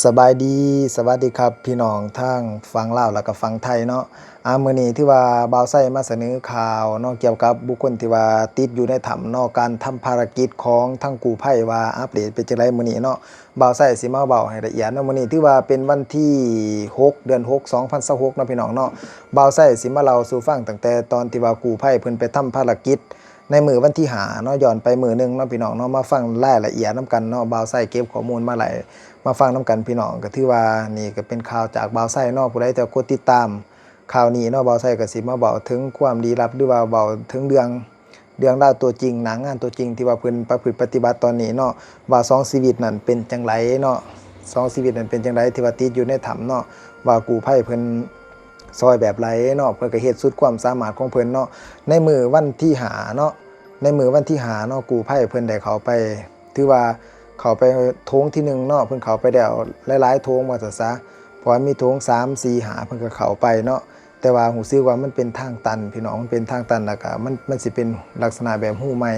ສະບາຍດີ ສະຫວັດດີຄັບ ພີ່ນ້ອງທາງຝັ່ງລາວ ແລ້ວກໍຝັ່ງໄທເນາະ. ອາ ມື້ນີ້ຖືວ່າບ່າວໄຊມາສະເໜີຂ່າວເນາະ ກ່ຽວກັບບຸກຄົນທີ່ວ່າຕິດຢູ່ໃນຖ້ຳເນາະ, ການທຳພາລະກິດຂອງທາງກູ້ໄພວ່າອັບເດດເປັນຈັ່ງໃດມື້ນີ້ເນາະ. ບ່າວໄຊຊິມາເວົ້າໃຫ້ລະອຽດເນາະ. ມື້ນີ້ຖືວ່າເປັນວັນທີຫົກ ເດືອນຫົກ ສອງພັນຊາວຫົກເນາະ ພີ່ນ້ອງເນາະ. ບ່າວໄຊຊິມາເລົ່າສູ່ຟັງຕັ້ງແຕ່ຕອນທີ່ວ່າກູ້ໄພເພິ່ນໄປທຳພາລະກິດ ໃນມື້ວັນທີຫ້າເນາະ, ຍ້ອນໄປມື້ໜຶ່ງເນາະ ພີ່ນ້ອງເນາະ. ມາຟັງລາຍລະອຽດນຳກັນເນາະ, ບ່າວໄຊເກັບຂໍ້ມູນມາຫຼາຍ ມາຟັງນຳກັນ ພີ່ນ້ອງ. ກໍຖືວ່ານີ້ກໍເປັນຂ່າວຈາກບ່າວໄຊເນາະ, ຜູ້ໃດທີ່ກົດຕິດຕາມຂ່າວນີ້ເນາະ, ບ່າວໄຊກໍຊິມາເວົ້າເຖິງຄວາມລີ້ລັບ ຫຼືວ່າເວົ້າເຖິງເລື່ອງ ເລື່ອງລາວຕົວຈິງ ໜ້າງານຕົວຈິງທີ່ວ່າເພິ່ນປະພຶດປະຕິບັດຕອນນີ້ເນາະ, ວ່າສອງຊີວິດນັ້ນເປັນຈັ່ງໃດເນາະ, ສອງຊີວິດນັ້ນເປັນຈັ່ງໃດທີ່ວ່າຕິດຢູ່ໃນຖ້ຳເນາະ, ວ່າກູ້ໄພເພິ່ນ ຊ່ອຍແບບໃດເນາະ, ເພິ່ນກໍເຮັດສຸດຄວາມສາມາດຂອງເພິ່ນເນາະ. ໃນມື້ວັນທີຫ້າເນາະ, ໃນມື້ວັນທີຫ້າເນາະ, ກູ້ໄພເພິ່ນໄດ້ເຂົ້າໄປ ຖືວ່າເຂົ້າໄປໂຖງທີໜຶ່ງເນາະ, ເພິ່ນເຂົ້າໄປແລ້ວຫຼາຍໆໂຖງວ່າຊັ້ນຊະ, ເພາະວ່າມີໂຖງສາມ ສີ່ ຫ້າ ເພິ່ນກໍເຂົ້າໄປເນາະ. ແຕ່ວ່າຮູ້ສຶກວ່າມັນເປັນທາງຕັນ ພີ່ນ້ອງ, ມັນເປັນທາງຕັນ ແລ້ວກໍມັນ ມັນຊິເປັນລັກສະນະແບບຮູໃໝ່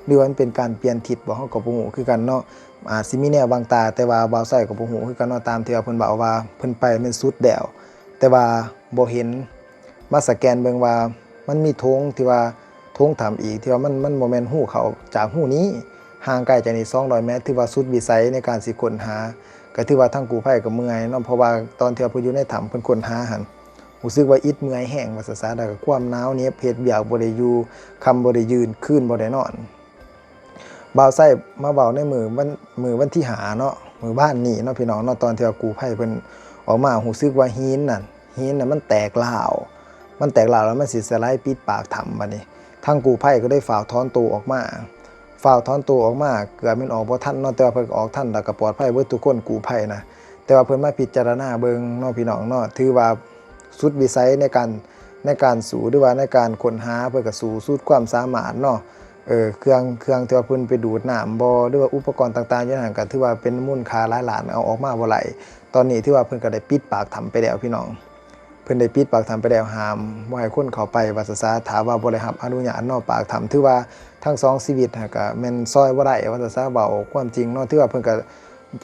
ຫຼືວ່າມັນເປັນການປ່ຽນທິດບໍ ເຮົາກໍບໍ່ຮູ້ຄືກັນເນາະ. ອາດຊິມີແນວບັງຕາ, ແຕ່ວ່າບ່າວໄຊກໍບໍ່ຮູ້ຄືກັນເນາະ, ຕາມທີ່ວ່າເພິ່ນເວົ້າວ່າເພິ່ນໄປແມ່ນສຸດແລ້ວ ແຕ່ວ່າບໍ່ເຫັນ ມາສະແກນເບິ່ງວ່າມັນມີໂຖງທີ່ວ່າໂຖງຖ້ຳອີກ ທີ່ວ່າມັນ ມັນບໍ່ແມ່ນຮູເຂົ້າຈາກຮູນີ້, ຫ່າງໄກຈາກນີ້ສອງຮ້ອຍແມັດ, ຖືວ່າສຸດວິໄສໃນການຊິຄົ້ນຫາ. ກໍຖືວ່າທາງກູ້ໄພກໍເມື່ອຍເນາະ, ເພາະວ່າຕອນທີ່ວ່າເພິ່ນຢູ່ໃນຖ້ຳເພິ່ນຄົ້ນຫາຫັ້ນ ຮູ້ສຶກວ່າອິດເມື່ອຍແຮງວ່າຊັ້ນຊະ, ແລ້ວກໍຄວາມໜາວເໜັບ ເຮັດວຽກບໍ່ໄດ້ຢູ່, ຄ່ຳບໍ່ໄດ້ຢືນ, ຄືນບໍ່ໄດ້ນອນ. ບ່າວໄຊມາເວົ້າໃນມື້ວັນ ມື້ວັນທີຫ້າເນາະ, ມື້ວານນີ້ເນາະ ພີ່ນ້ອງເນາະ, ຕອນທີ່ວ່າກູ້ໄພເພິ່ນອອກມາ ຮູ້ສຶກວ່າຫີນນັ້ນ ຫີນນັ້ນມັນແຕກລ້າວ, ມັນແຕກລ້າວແລ້ວມັນຊິສະໄລປິດປາກຖ້ຳ. ບາດນີ້ທາງກູ້ໄພກໍໄດ້ຟ້າວຖອນໂຕອອກມາ, ຟ້າວຖອນໂຕອອກມາ ເກືອບແມ່ນອອກບໍ່ທັນເນາະ, ແຕ່ວ່າເພິ່ນກໍອອກທັນ ແລ້ວກໍປອດໄພເບິດທຸກຄົນ ກູ້ໄພນະ. ແຕ່ວ່າເພິ່ນມາພິຈາລະນາເບິ່ງເນາະ ພີ່ນ້ອງເນາະ, ຖືວ່າ ສຸດວິໄສໃນການ ໃນການສູ້ ຫຼືວ່າໃນການຄົ້ນຫາ ເພິ່ນກໍສູ້ສຸດຄວາມສາມາດເນາະ. ເອີ ເຄື່ອງ ເຄື່ອງທີ່ວ່າເພິ່ນໄປດູດນ້ຳບໍ່ ຫຼືວ່າອຸປະກອນຕ່າງໆຢູ່ນັ້ນ ກໍຖືວ່າເປັນມູນຄ່າຫຼາຍລ້ານ ເອົາອອກມາບໍ່ໄດ້. ຕອນນີ້ຖືວ່າເພິ່ນກໍໄດ້ປິດປາກຖ້ຳໄປແລ້ວ ພີ່ນ້ອງ, ເພິ່ນໄດ້ປິດປາກຖ້ຳໄປແລ້ວ, ຫ້າມບໍ່ໃຫ້ຄົນເຂົ້າໄປວ່າຊັ້ນຊະ, ຖ້າວ່າບໍ່ໄດ້ຮັບອະນຸຍາດເນາະ. ປາກຖ້ຳ ຖືວ່າທັງສອງຊີວິດຫັ້ນກໍແມ່ນຊ່ອຍບໍ່ໄດ້ວ່າຊັ້ນຊະ, ເວົ້າຄວາມຈິງເນາະ. ຖືວ່າເພິ່ນກໍ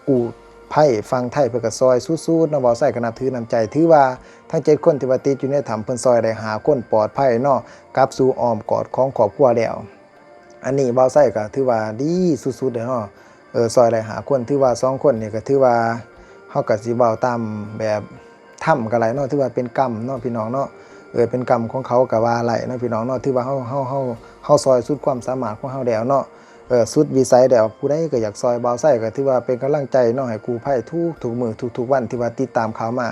ກູ້ໄພຝັ່ງໄທເພິ່ນກໍຊ່ອຍສຸດໆເນາະ, ບ່າວໄຊກໍນັບຖືນ້ຳໃຈ. ຖືວ່າທັງເຈັດຄົນທີ່ວ່າຕິດຢູ່ໃນຖ້ຳ ເພິ່ນຊ່ອຍໄດ້ຫ້າຄົນປອດໄພເນາະ, ກັບສູ່ອ້ອມກອດຂອງຄອບຄົວແລ້ວ. ອັນນີ້ບ່າວໄຊກໍຖືວ່າດີສຸດໆເລີຍເນາະ, ເອີ ຊ່ອຍໄດ້ຫ້າຄົນ. ຖືວ່າສອງຄົນນີ້ກໍຖືວ່າ ເຮົາກໍຊິເວົ້າຕາມແບບທຳກໍໄດ້ເນາະ, ຖືວ່າເປັນກຳເນາະ ພີ່ນ້ອງເນາະ, ເອີ ເປັນກຳຂອງເຂົາກໍວ່າໄດ້ເນາະ ພີ່ນ້ອງເນາະ. ຖືວ່າເຮົາ ເຮົາ ເຮົາ ເຮົາຊ່ອຍສຸດຄວາມສາມາດຂອງເຮົາແລ້ວເນາະ. ເອີ ສຸດວິໄສແລ້ວ, ຜູ້ໃດກໍຢາກຊ່ອຍບ່າວໄຊ ກໍຖືວ່າເປັນກຳລັງໃຈເນາະ ໃຫ້ກູ້ໄພທຸກໆມື້ ທຸກໆວັນທີ່ວ່າຕິດຕາມຂ່າວມາ,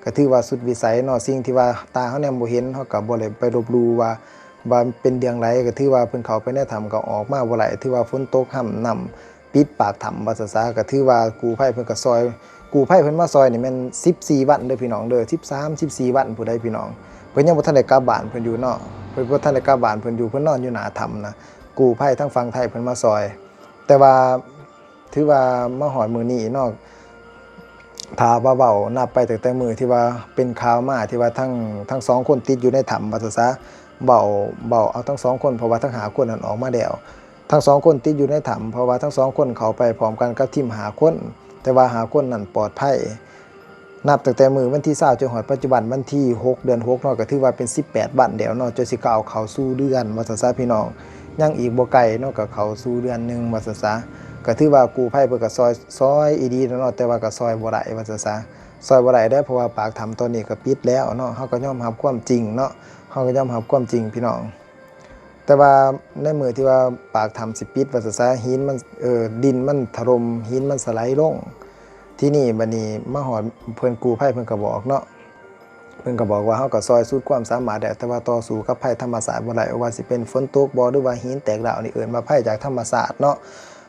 ກໍຖືວ່າສຸດວິໄສເນາະ. ສິ່ງທີ່ວ່າຕາເຮົາແນມບໍ່ເຫັນ ເຮົາກໍບໍ່ໄດ້ໄປລົບຫຼູ່ວ່າ ວ່າເປັນເລື່ອງໃດ, ກໍຖືວ່າເພິ່ນເຂົ້າໄປໃນຖ້ຳກໍອອກມາບໍ່ໄດ້, ຖືວ່າຝົນຕົກ ຫ້ຳນ້ຳປິດປາກຖ້ຳວ່າຊັ້ນຊະ. ກໍຖືວ່າກູ້ໄພເພິ່ນກໍຊ່ອຍ, ກູ້ໄພເພິ່ນມາຊ່ອຍນີ້ແມ່ນສິບສີ່ວັນເດີພີ່ນ້ອງເດີ, ສິບສາມ ສິບສີ່ວັນພຸ້ນໃດພີ່ນ້ອງ, ເພິ່ນຍັງບໍ່ທັນໄດ້ກັບບ້ານເພິ່ນຢູ່ເນາະ, ເພິ່ນບໍ່ທັນໄດ້ກັບບ້ານເພິ່ນຢູ່, ເພິ່ນນອນຢູ່ໜ້າຖ້ຳນະ. ກູ້ໄພທາງຝັ່ງໄທເພິ່ນມາຊ່ອຍ, ແຕ່ວ່າຖືວ່າມາຮອດມື້ນີ້ເນາະ, ຖ້າວ່າເວົ້ານັບໄປຕັ້ງແຕ່ມື້ທີ່ວ່າເປັນຂ່າວມາ ທີ່ວ່າທັງ ທັງສອງຄົນຕິດຢູ່ໃນຖ້ຳວ່າຊັ້ນຊະ, ເວົ້າ ເວົ້າເອົາທັງສອງຄົນ ເພາະວ່າທັງຫ້າຄົນນັ້ນອອກມາແລ້ວ. ທັງສອງຄົນຕິດຢູ່ໃນຖ້ຳ ເພາະວ່າທັງສອງຄົນເຂົ້າໄປພ້ອມກັນກັບທີມຫ້າຄົນ, ແຕ່ວ່າຫ້າຄົນນັ້ນປອດໄພ. ນັບຕັ້ງແຕ່ມື້ວັນທີຊາວ ຈົນຮອດປັດຈຸບັນວັນທີຫົກ ເດືອນຫົກເນາະ, ກໍຖືວ່າເປັນສິບແປດວັນແລ້ວເນາະ, ຈົນຊິກ້າວເຂົ້າສູ່ເດືອນວ່າຊັ້ນຊະພີ່ນ້ອງ, ຍັງອີກບໍ່ໄກເນາະ ກໍເຂົ້າສູ່ເດືອນໜຶ່ງວ່າຊັ້ນຊະ. ກໍຖືວ່າກູ້ໄພເພິ່ນກໍຊ່ອຍ ຊ່ອຍອີ່ຫຼີແລ້ວເນາະ, ແຕ່ວ່າກໍຊ່ອຍບໍ່ໄດ້ວ່າຊັ້ນຊະ, ຊ່ອຍບໍ່ໄດ້ເດ້ ເພາະວ່າປາກຖ້ຳຕອນນີ້ກໍປິດແລ້ວເນາະ. ເຮົາກໍຍອມຮັບຄວາມຈິງເນາະ, ເຮົາກໍຍອມຮັບຄວາມຈິງ ພີ່ນ້ອງ. ແຕ່ວ່າໃນມື້ທີ່ວ່າປາກຖ້ຳຊິປິດວ່າຊັ້ນຊະ, ຫີນມັນ ເອີ ດິນມັນຖະຫຼົ່ມ, ຫີນມັນສະໄລລົງ. ທີນີ້ບັດນີ້ມາຮອດ ເພິ່ນກູ້ໄພເພິ່ນກໍບອກເນາະ, ເພິ່ນກໍບອກວ່າ ເຮົາກໍຊ່ອຍສຸດຄວາມສາມາດແລ້ວ, ແຕ່ວ່າຕໍ່ສູ້ກັບໄພທຳມະຊາດບໍ່ໄດ້, ບໍ່ວ່າຊິເປັນຝົນຕົກບໍ ຫຼືວ່າຫີນແຕກຮ້າວນີ້ ເອີ້ນວ່າໄພຈາກທຳມະຊາດເນາະ.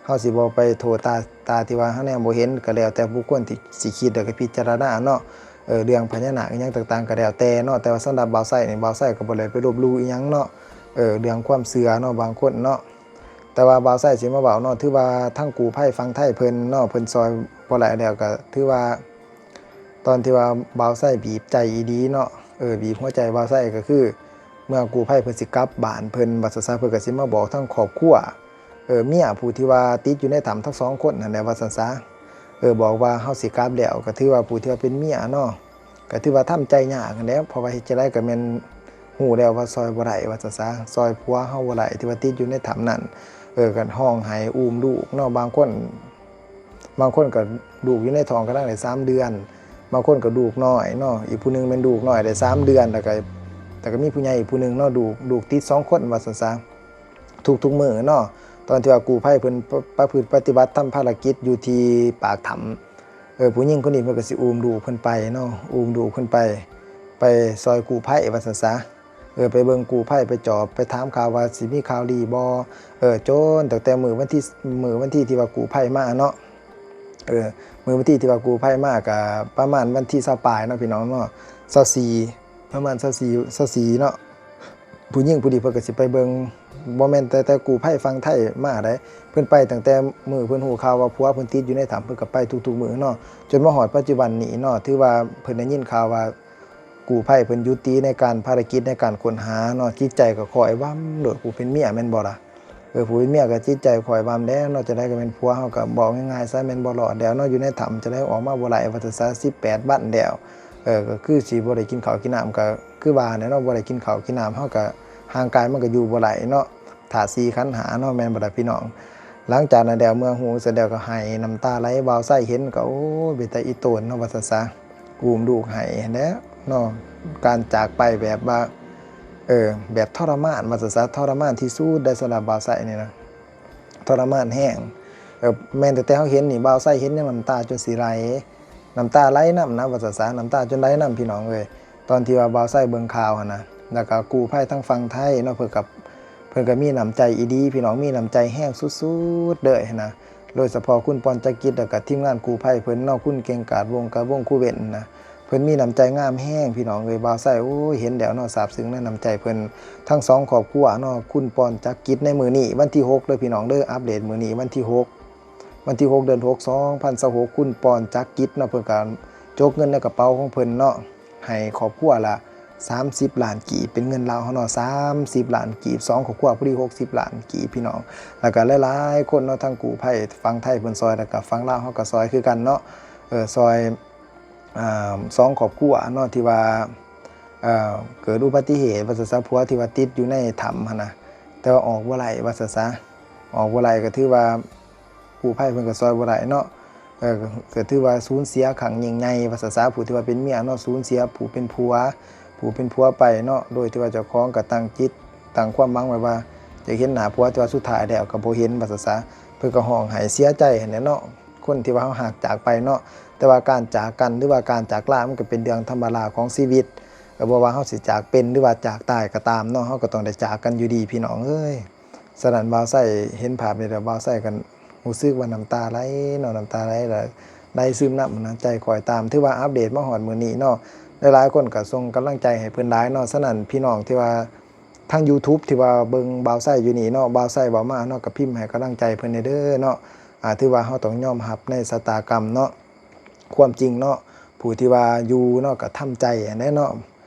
ເຮົາຊິບໍ່ໄປໂທດຕາ ຕາທີ່ວ່າເຮົາແນມບໍ່ເຫັນ, ກໍແລ້ວແຕ່ບຸກຄົນທີ່ຊິຄິດ ແລ້ວກໍພິຈາລະນາເນາະ. ເອີ ເລື່ອງພະຍານາກອີ່ຫຍັງຕ່າງໆກໍແລ້ວແຕ່ເນາະ, ແຕ່ວ່າສຳລັບບ່າວໄຊນີ້ ບ່າວໄຊກໍບໍ່ໄດ້ໄປລົບຫຼູ່ອີ່ຫຍັງເນາະ, ເອີ ເລື່ອງຄວາມເຊື່ອເນາະ ບາງຄົນເນາະ. ແຕ່ວ່າບ່າວໄຊຊິມາເວົ້າເນາະ, ຖືວ່າທາງກູ້ໄພຝັ່ງໄທເພິ່ນເນາະ ເພິ່ນຊ່ອຍບໍ່ໄດ້ແລ້ວ, ກໍຖືວ່າຕອນທີ່ວ່າບ່າວໄຊບີບໃຈອີ່ຫຼີເນາະ, ເອີ ບີບຫົວໃຈບ່າວໄຊ ກໍຄືເມື່ອກູ້ໄພເພິ່ນຊິກັບບ້ານເພິ່ນວ່າຊັ້ນຊະ, ເພິ່ນກໍຊິມາບອກທາງຄອບຄົວ ເອີ ເມຍຜູ້ທີ່ວ່າຕິດຢູ່ໃນຖ້ຳທັງສອງຄົນຫັ້ນແຫຼະວ່າຊັ້ນຊະ. ເອີ ບອກວ່າເຮົາຊິກັບແລ້ວ ກໍຖືວ່າຜູ້ທີ່ວ່າເປັນເມຍເນາະ ກໍຖືວ່າທຳໃຈຍາກຫັ້ນແຫຼະ ເພາະວ່າເຮັດຈັ່ງໃດກໍແມ່ນຮູ້ແລ້ວວ່າຊ່ອຍບໍ່ໄດ້ວ່າຊັ້ນຊະ ຊ່ອຍຜົວເຮົາບໍ່ໄດ້ ທີ່ວ່າຕິດຢູ່ໃນຖ້ຳນັ້ນ ເອີ ກໍຮ້ອງໄຫ້ອູ້ມລູກເນາະ ບາງຄົນ ບາງຄົນກໍລູກຢູ່ໃນທ້ອງກຳລັງໄດ້ສາມເດືອນ ບາງຄົນກໍລູກນ້ອຍເນາະ ອີກຜູ້ໜຶ່ງແມ່ນລູກນ້ອຍໄດ້ສາມເດືອນ ແລ້ວກໍ ແລ້ວກໍມີຜູ້ໃຫຍ່ອີກຜູ້ໜຶ່ງເນາະ ລູກ ລູກຕິດສອງຄົນວ່າຊັ້ນຊະ ທຸກໆມື້ເນາະ ຕອນທີ່ວ່າກູ້ໄພເພິ່ນປະ ປະພຶດປະຕິບັດທຳພາລະກິດຢູ່ທີ່ປາກຖ້ຳ ເອີ ຜູ້ຍິງຄົນນີ້ເພິ່ນກໍຊິອູ້ມລູກເພິ່ນໄປເນາະ ອູ້ມລູກເພິ່ນໄປ ໄປຊ່ອຍກູ້ໄພວ່າຊັ້ນຊະ ເອີ ໄປເບິ່ງກູ້ໄພ ໄປຈອບ ໄປຖາມຂ່າວວ່າຊິມີຂ່າວດີບໍ່ ເອີ ຈົນຕັ້ງແຕ່ມື້ວັນທີ ມື້ວັນທີທີ່ວ່າກູ້ໄພມາເນາະ ເອີ ມື້ວັນທີທີ່ວ່າກູ້ໄພມາ ກະປະມານວັນທີຊາວປາຍເນາະ ພີ່ນ້ອງເນາະ ຊາວສີ່ ປະມານຊາວສີ່ ຊາວສີ່ເນາະ ຜູ້ຍິງຜູ້ນີ້ເພິ່ນກໍຊິໄປເບິ່ງ ບໍ່ແມ່ນແຕ່ ແຕ່ກູ້ໄພຝັ່ງໄທມາໃດ ເພິ່ນໄປຕັ້ງແຕ່ມື້ເພິ່ນຮູ້ຂ່າວວ່າຜົວເພິ່ນຕິດຢູ່ໃນຖ້ຳ ເພິ່ນກໍໄປທຸກໆມື້ເນາະ ຈົນມາຮອດປັດຈຸບັນນີ້ເນາະ ຖືວ່າເພິ່ນໄດ້ຍິນຂ່າວວ່າ ກູ້ໄພເພິ່ນຢຸດຕິໃນການ ພາລະກິດໃນການຄົ້ນຫາເນາະ ຈິດໃຈກໍຄ້ອຍວຳໂລດ ຜູ້ເປັນເມຍແມ່ນບໍ່ລະ? ເອີ ຜູ້ເປັນເມຍກໍຈິດໃຈຄ້ອຍວຳແລ້ວເນາະ ຈັ່ງໃດກໍແມ່ນຜົວເຮົາ ກໍເວົ້າງ່າຍໆຊະ ແມ່ນບໍ່ລອດແລ້ວເນາະ ຢູ່ໃນຖ້ຳ ຈັ່ງໃດອອກມາບໍ່ໄດ້ວ່າຊັ້ນຊະ ສິບແປດວັນແລ້ວ ເອີ ກໍຄືຊິບໍ່ໄດ້ກິນເຂົ້າກິນນ້ຳ ກໍຄືວ່າແຫຼະເນາະ ບໍ່ໄດ້ກິນເຂົ້າກິນນ້ຳ ເຮົາກໍ ຮ່າງກາຍມັນກໍຢູ່ບໍ່ໄດ້ເນາະ ທາດສີ່ຂັນຫ້າເນາະ ແມ່ນບໍ່ລະພີ່ນ້ອງ? ຫຼັງຈາກນັ້ນແລ້ວ ເມື່ອຮູ້ເສັດແລ້ວກໍໄຫ້ນ້ຳຕາໄຫຼ ບ່າວໄຊເຫັນກໍ ໂອ້ຍ ເປັນຕາອີ່ຕົນເນາະ ວ່າຊັ້ນຊະ ອູ້ມລູກໄຫ້ຫັ້ນແຫຼະເນາະ ການຈາກໄປແບບວ່າ ເອີ ແບບທໍລະມານວ່າຊັ້ນຊະ ທໍລະມານທີ່ສຸດໄດ໋ ສຳລັບບ່າວໄຊນີ້ນະ ທໍລະມານແຮງ ເອີ ແມ່ນແຕ່ ແຕ່ເຮົາເຫັນນີ້ ບ່າວໄຊເຫັນຍັງນ້ຳຕາຈົນຊິໄຫຼ ນ້ຳຕາໄຫຼນຳນະ ວ່າຊັ້ນຊະ ນ້ຳຕາຈົນໄຫຼນຳ ພີ່ນ້ອງເອີຍ ຕອນທີ່ວ່າບ່າວໄຊເບິ່ງຂ່າວຫັ້ນນະ ແລ້ວກໍກູ້ໄພທາງຝັ່ງໄທເນາະ ເພິ່ນກໍ ເພິ່ນກໍມີນ້ຳໃຈອີ່ຫຼີ ພີ່ນ້ອງ ມີນ້ຳໃຈແຮງສຸດໆເລີຍຫັ້ນນະ ໂດຍສະເພາະຄຸນ ປອນ ຈັກກິດ ແລ້ວກໍທີມງານກູ້ໄພເພິ່ນເນາະ ຄຸນ ເກັ່ງກາດ ວົງກະ ວົງຄູເວັນນະ ເພິ່ນມີນ້ຳໃຈງາມແຮງ ພີ່ນ້ອງເອີຍ ບ່າວໄຊ ໂອ້ຍ ເຫັນແລ້ວເນາະ ຊາບຊຶ້ງໃນນ້ຳໃຈເພິ່ນ ທັງສອງຄອບຄົວເນາະ ຄຸນ ປອນ ຈັກກິດ ໃນມື້ນີ້ວັນທີຫົກເດີ ພີ່ນ້ອງເດີ ອັບເດດມື້ນີ້ວັນທີຫົກ ວັນທີຫົກ ເດືອນຫົກ ສອງພັນຊາວຫົກ ຄຸນ ປອນ ຈັກກິດ ເນາະ ເພິ່ນກໍຈົກເງິນໃນກະເປົາຂອງເພິ່ນເນາະ ໃຫ້ຄອບຄົວລະສາມສິບລ້ານກີບ ເປັນເງິນລາວເຮົາເນາະ ສາມສິບລ້ານກີບ ສອງຄອບຄົວພໍດີຫົກສິບລ້ານກີບ ພີ່ນ້ອງ ແລ້ວກໍຫຼາຍໆຄົນເນາະ ທັງກູ້ໄພຝັ່ງໄທເພິ່ນຊ່ອຍ ແລ້ວກໍຝັ່ງລາວເຮົາກໍຊ່ອຍຄືກັນເນາະ ເອີ ຊ່ອຍ ອ່າ ສອງຄອບຄົວເນາະ ທີ່ວ່າ ເອີ ເກີດອຸບັດຕິເຫດວ່າຊັ້ນຊະ ຜົວທີ່ວ່າຕິດຢູ່ໃນຖ້ຳຫັ້ນນະ ແຕ່ວ່າອອກບໍ່ໄດ້ວ່າຊັ້ນຊະ ອອກບໍ່ໄດ້ກໍຖືວ່າ ກູ້ໄພເພິ່ນກໍຊ່ອຍບໍ່ໄດ້ເນາະ ເອີ ກໍຖືວ່າສູນເສຍຄັ້ງຍິ່ງໃຫຍ່ວ່າຊັ້ນຊະ ຜູ້ທີ່ວ່າເປັນເມຍເນາະ ສູນເສຍຜູ້ເປັນຜົວ ຜູ້ເປັນຜົວໄປເນາະ ໂດຍທີ່ວ່າເຈົ້າຂອງກໍຕັ້ງຈິດຕັ້ງຄວາມຫວັງໄວ້ວ່າຈະເຫັນໜ້າຜົວ ແຕ່ວ່າສຸດທ້າຍແລ້ວກໍບໍ່ເຫັນວ່າຊັ້ນຊະ ເພິ່ນກໍຮ້ອງໄຫ້ເສຍໃຈຫັ້ນແຫຼະເນາະ ຄົນທີ່ວ່າເຮົາຮັກຈາກໄປເນາະ ແຕ່ວ່າການຈາກກັນ ຫຼືວ່າການຈາກລາ ມັນກໍເປັນເລື່ອງທຳມະດາຂອງຊີວິດ ກໍບໍ່ວ່າເຮົາຊິຈາກເປັນ ຫຼືວ່າຈາກຕາຍກໍຕາມເນາະ ເຮົາກໍຕ້ອງໄດ້ຈາກກັນຢູ່ດີ ພີ່ນ້ອງເອີຍ ສະນັ້ນ ບ່າວໄຊເຫັນພາບນີ້ແລ້ວ ບ່າວໄຊກໍຮູ້ສຶກວ່ານ້ຳຕາໄຫຼເນາະ ນ້ຳຕາໄຫຼ ໄຫຼຊຶມນຳນະ ໃຈຄ້ອຍຕາມ ຖືວ່າອັບເດດມາຮອດມື້ນີ້ເນາະ ຫຼາຍໆຄົນກໍສົ່ງກຳລັງໃຈໃຫ້ເພິ່ນຫຼາຍເນາະ ສະນັ້ນ ພີ່ນ້ອງທີ່ວ່າທາງຢູທູບ ທີ່ວ່າເບິ່ງບ່າວໄຊຢູ່ນີ້ເນາະ ບ່າວໄຊເວົ້າມາເນາະ ກໍພິມໃຫ້ກຳລັງໃຈເພິ່ນແດ່ເດີເນາະ ອາ ຖືວ່າເຮົາຕ້ອງຍອມຮັບໃນຊະຕາກຳເນາະ ຄວາມຈິງເນາະ ຜູ້ທີ່ວ່າຢູ່ເນາະກໍທຳໃຈຫັ້ນແຫຼະເນາະ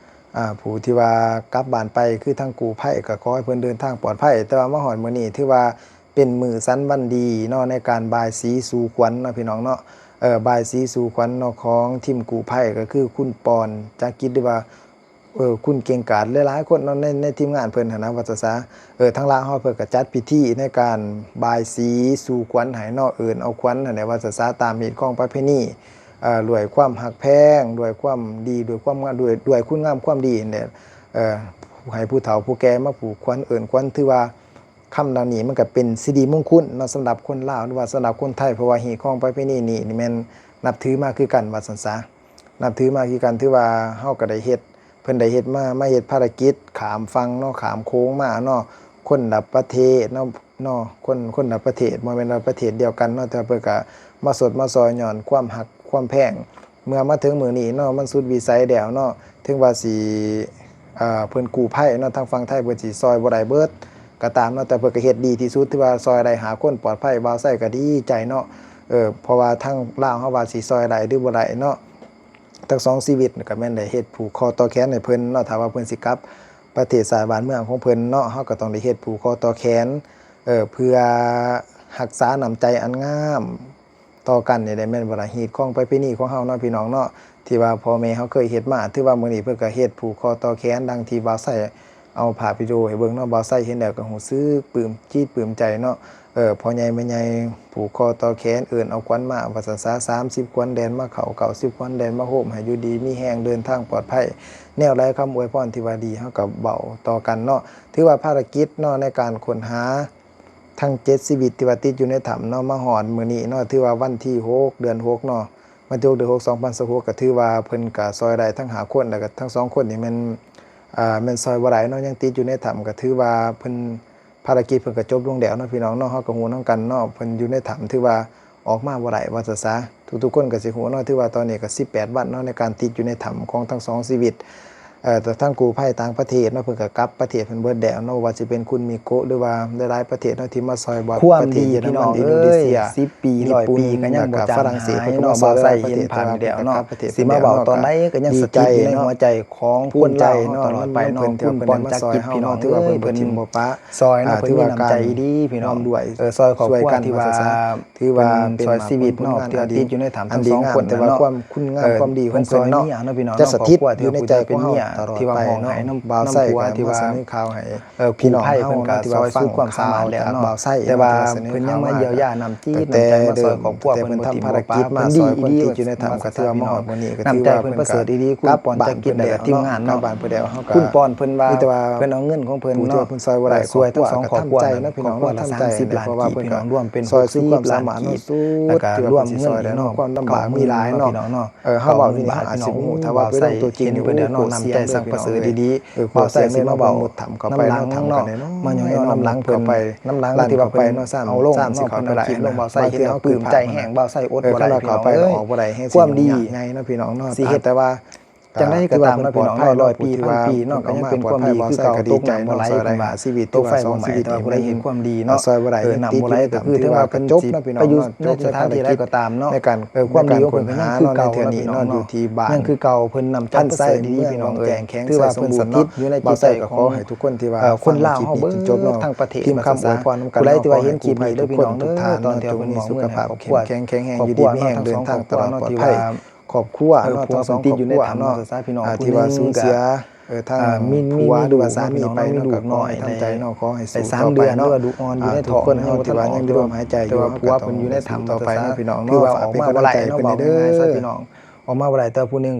ອາ ຜູ້ທີ່ວ່າກັບບ້ານໄປ ຄືທາງກູ້ໄພກໍຂໍໃຫ້ເພິ່ນເດີນທາງປອດໄພ ແຕ່ວ່າມາຮອດມື້ນີ້ຖືວ່າເປັນມື້ສັນວັນດີເນາະ ໃນການບາຍສີສູ່ຂວັນເນາະ ພີ່ນ້ອງເນາະ ເອີ ບາຍສີສູ່ຂວັນເນາະ ຂອງທີມກູ້ໄພ ກໍຄືຄຸນ ປອນ ຈັກກິດ ຫຼືວ່າ ເອີ ຄຸນ ເກັ່ງກາດ ຫຼາຍໆຄົນເນາະ ໃນ ໃນທີມງານເພິ່ນຫັ້ນນະ ວ່າຊັ້ນຊະ ເອີ ທາງລາວເຮົາເພິ່ນກໍຈັດພິທີໃນການບາຍສີສູ່ຂວັນໃຫ້ເນາະ ເອີ້ນເອົາຂວັນຫັ້ນແຫຼະ ວ່າຊັ້ນຊະ ຕາມຮີດຄອງປະເພນີ ເອີ ດ້ວຍຄວາມຮັກແພງ ດ້ວຍຄວາມດີ ດ້ວຍຄວາມງາມ ດ້ວຍ ດ້ວຍຄຸນງາມຄວາມດີຫັ້ນແຫຼະ ເອີ ໃຫ້ຜູ້ເຖົ້າຜູ້ແກ່ມາຜູກຂວັນເອີ້ນຂວັນ ຖືວ່າຄຳເຫຼົ່ານີ້ມັນກໍເປັນສິລິມຸງຄຸນເນາະ ສຳລັບຄົນລາວ ຫຼືວ່າສຳລັບຄົນໄທ ເພາະວ່າຮີດຄອງປະເພນີນີ້ ນີ້ແມ່ນນັບຖືມາຄືກັນ ວ່າຊັ້ນຊະ ນັບຖືມາຄືກັນ ຖືວ່າເຮົາກໍໄດ້ເຮັດ ເພິ່ນໄດ້ເຮັດມາ ມາເຮັດພາລະກິດຂ້າມຝັ່ງເນາະ ຂ້າມໂຂງມາເນາະ ຄົນລະປະເທດເນາະ ເນາະ ຄົນ ຄົນລະປະເທດ ບໍ່ແມ່ນວ່າປະເທດດຽວກັນເນາະ ແຕ່ວ່າເພິ່ນກະມາສົດມາຊ່ອຍຍ້ອນຄວາມຮັກຄວາມແພງ ເມື່ອມາເຖິງມື້ນີ້ເນາະ ມັນສຸດວິໄສແລ້ວເນາະ ເຖິງວ່າຊິ ເອີ ເພິ່ນກູ້ໄພເນາະ ທາງຝັ່ງໄທເພິ່ນຊິຊ່ອຍບໍ່ໄດ້ເບິດກໍຕາມເນາະ ແຕ່ເພິ່ນກໍເຮັດດີທີ່ສຸດ ຖືວ່າຊ່ອຍໄດ້ຫ້າຄົນປອດໄພ ບ່າວໄຊກໍດີໃຈເນາະ ເອີ ເພາະວ່າທາງລາວເຮົາວ່າຊິຊ່ອຍໄດ້ຫຼືບໍ່ໄດ້ເນາະ ທັງສອງຊີວິດກໍແມ່ນໄດ້ເຮັດຜູກຄໍຕໍ່ແຂນໃຫ້ເພິ່ນເນາະ ຖ້າວ່າເພິ່ນຊິກັບປະເທດຊາດບ້ານເມືອງຂອງເພິ່ນເນາະ ເຮົາກໍຕ້ອງໄດ້ເຮັດຜູກຄໍຕໍ່ແຂນ ເອີ ເພື່ອຮັກສານ້ຳໃຈອັນງາມ ຕໍ່ກັນນີ້ແຫຼະ ແມ່ນບໍ່ລະ? ຮີດຄອງປະເພນີຂອງເຮົາເນາະ ພີ່ນ້ອງເນາະ ທີ່ວ່າພໍ່ແມ່ເຮົາເຄີຍເຮັດມາ. ຖືວ່າມື້ນີ້ເພິ່ນກໍເຮັດຜູກຄໍຕໍ່ແຂນ ດັ່ງທີ່ບ່າວໄຊເອົາພາບວິດີໂອໃຫ້ເບິ່ງເນາະ. ບ່າວໄຊເຫັນແລ້ວກໍຮູ້ສຶກປຶ້ມຈິດປຶ້ມໃຈເນາະ. ເອີ ພໍ່ໃຫຍ່ແມ່ໃຫຍ່ຜູກຄໍຕໍ່ແຂນ ເອີ້ນເອົາຂວັນມາວ່າຊັ້ນຊະ. ສາມສິບຂວັນແລ່ນມາເຂົ້າ ເກົ້າສິບຂວັນແລ່ນມາໂຮມ ໃຫ້ຢູ່ດີມີແຮງ ເດີນທາງປອດໄພ. ແນວໃດຄຳອວຍພອນທີ່ວ່າດີ ເຮົາກໍເວົ້າຕໍ່ກັນເນາະ. ຖືວ່າພາລະກິດເນາະ ໃນການຄົ້ນຫາ ທັງເຈັດຊີວິດທີ່ວ່າຕິດຢູ່ໃນຖ້ຳເນາະ ມາຮອດມື້ນີ້ເນາະ ຖືວ່າວັນທີຫົກ ເດືອນຫົກເນາະ ວັນທີຫົກ ເດືອນຫົກ ສອງພັນຊາວຫົກ ກໍຖືວ່າເພິ່ນກໍຊ່ອຍໄດ້ທັງຫ້າຄົນ ແລ້ວກໍທັງສອງຄົນນີ້ແມ່ນ ອ່າ ແມ່ນຊ່ອຍບໍ່ໄດ້ເນາະ ຍັງຕິດຢູ່ໃນຖ້ຳ. ກໍຖືວ່າເພິ່ນ ພາລະກິດເພິ່ນກໍຈົບລົງແລ້ວເນາະ ພີ່ນ້ອງເນາະ. ເຮົາກໍຮູ້ນຳກັນເນາະ ເພິ່ນຢູ່ໃນຖ້ຳ ຖືວ່າ ອອກມາບໍ່ໄດ້ວ່າຊັ້ນຊະ. ທຸກໆຄົນກໍຊິຮູ້ເນາະ ຖືວ່າຕອນນີ້ກໍສິບແປດວັນເນາະ ໃນການຕິດຢູ່ໃນຖ້ຳຂອງທັງສອງຊີວິດ. ເອີ ແຕ່ທາງກູ້ໄພຕ່າງປະເທດເນາະ ເພິ່ນກໍກັບປະເທດເພິ່ນເບິດແລ້ວເນາະ ບໍ່ວ່າຊິເປັນຄຸນມິໂກະ ຫຼືວ່າຫຼາຍໆປະເທດເນາະ ທີ່ມາຊ່ອຍ ບໍ່ວ່າປະເທດເຢຍລະມັນ ອິນໂດເນເຊຍ ສິບປີ ຮ້ອຍປີກໍຍັງບໍ່ຈາງຫາຍເນາະ. ບ່າວໄຊເຫັນພາບນີ້ແລ້ວເນາະ ຊິມາເວົ້າຕອນໃດກໍຍັງສະຖິດຢູ່ໃນຫົວໃຈຂອງຄົນລາວເຮົາຕະຫຼອດໄປເນາະ. ຄຸນປອນຈັກກິດ ພີ່ນ້ອງເອີຍ ເພິ່ນ ຊ່ອຍເນາະ ເພິ່ນມີນ້ຳໃຈອີ່ຫຼີພີ່ນ້ອງ ເອີ ຊ່ອຍຄອບຄົວທີ່ວ່າ ຖືວ່າເປັນ ຊ່ອຍຊີວິດເນາະ ທີ່ວ່າຕິດຢູ່ໃນຖ້ຳທັງສອງຄົນນັ້ນເນາະ. ເອີ ເພິ່ນຊ່ອຍເມຍເນາະ ພີ່ນ້ອງເນາະ ຄອບຄົວທີ່ຮູ້ຈັກເປັນເມຍທີ່ວ່າຮ້ອງໄຫ້ນຳ ນຳຜົວທີ່ວ່າ ເອີ ກູ້ໄພເພິ່ນກໍຊ່ອຍສຸດຄວາມສາມາດແລ້ວເນາະ ແຕ່ວ່າເພິ່ນຍັງມາຢຽວຢານ້ຳຈິດນ້ຳໃຈມາຊ່ອຍຄອບຄົວເພິ່ນບໍ່ຖິ້ມບໍ່ປະ ເພິ່ນດີອີ່ຫຼີວ່າຊັ້ນຊະ ພີ່ນ້ອງ. ນ້ຳໃຈເພິ່ນປະເສີດອີ່ຫຼີ ຄຸນປອນຈັກກິດ ແລະ ທີມງານເນາະ. ຄຸນປອນເພິ່ນວ່າ ເພິ່ນເອົາເງິນຂອງເພິ່ນເນາະ ຊ່ວຍທັງສອງຄອບຄົວນັ້ນ ຄອບຄົວລະສາມສິບລ້ານກີບ ພີ່ນ້ອງ ລວມເປັນຫົກສິບລ້ານກີບ ແລ້ວກໍລວມເງິນອີກເນາະ ເກົ້າໝື່ນ ພີ່ນ້ອງເນາະ. ເອີ ເຮົາເວົ້າຢູ່ນີ້ ເຮົາອາດຊິບໍ່ຮູ້ ຖ້າວ່າໄປລົງຕົວຈິງນີ້ ໂອ້ໂຫ ໂຄດສ່ຽງເລີຍ ພີ່ນ້ອງເອີຍ. ເອີ ໂຄດສ່ຽງເລີຍເນາະ ເພິ່ນມຸດຖ້ຳເຂົ້າໄປເນາະ ຖ້ຳກໍໄລ່ເນາະ ມາຍ່ອຍໆນຳຫຼັງເພິ່ນ ນຳຫຼັງທີ່ວ່າເພິ່ນເອົາລົງເນາະ ເພິ່ນເອົາຄລິບລົງ ບ່າວໄຊເຫັນແລ້ວປຶ້ມໃຈແຮງ ບ່າວໄຊອົດບໍ່ໄດ້ ພີ່ນ້ອງເອີຍ. ຄວາມດີ ໃຫຍ່ເນາະ ພີ່ນ້ອງເນາະ ຊິເຮັດ ແຕ່ວ່າ ຈັ່ງໃດກໍຕາມເນາະ ພີ່ນ້ອງເນາະ ຮ້ອຍປີ ພັນປີເນາະ ກໍຍັງເປັນຄວາມດີຄືເກົ່າ. ຕົກນ້ຳບໍ່ໄຫຼ ເພິ່ນວ່າ ຕກໄຟບໍ່ໄໝ້ ແຕ່ວ່າຜູ້ໃດເຮັດຄວາມດີເນາະ ເອີ ນ້ຳບໍ່ໄຫຼ ກໍຄືເຖິງວ່າເພິ່ນຊິໄປຢູ່ໃນສະຖານທີ່ໃດກໍຕາມເນາະ ຄວາມດີຂອງເພິ່ນກໍຍັງຄືເກົ່າເນາະ ພີ່ນ້ອງເນາະ ຍັງຄືເກົ່າ. ເພິ່ນນ້ຳໃຈໃສດີ ພີ່ນ້ອງເອີຍ ຖືວ່າເພິ່ນສະໜິດຢູ່ໃນຈິດໃຈຂອງຄົນລາວເຮົາເບິດທັງປະເທດ ວ່າຊັ້ນຊະ. ຜູ້ໃດທີ່ວ່າເຫັນຄລິບນີ້ເດີ ພີ່ນ້ອງເດີ ຕອນທີ່ເພິ່ນມອບເງິນໃຫ້ຄອບຄົວ ແຂງແຮງ ຢູ່ດີມີແຮງ ເດີນທາງຕະຫຼອດປອດໄພ ຄອບຄົວເນາະ ທັງສອງຄອບຄົວເນາະ ທີ່ວ່າສູນເສຍ ເອີ ທາງ ມີ ມີ ມີລູກເນາະ ພີ່ນ້ອງເນາະ ມີລູກນ້ອຍ ທຳໃຈເນາະ ຂໍໃຫ້ສູ້ຕໍ່ໄປເນາະ ໄດ້ສາມເດືອນ ຫຼືວ່າລູກອ່ອນຢູ່ໃນທ້ອງ ທຸກຄົນເຮົາທີ່ວ່າຍັງມີລົມຫາຍໃຈຢູ່ ແຕ່ວ່າຜົວເພິ່ນຢູ່ໃນຖ້ຳຕໍ່ໄປເນາະ ພີ່ນ້ອງເນາະ ຖືວ່າອອກມາບໍ່ໄດ້ເນາະ ເວົ້າງ່າຍໆຊະ ພີ່ນ້ອງ ອອກມາບໍ່ໄດ້ ແຕ່ວ່າຜູ້ໜຶ່ງ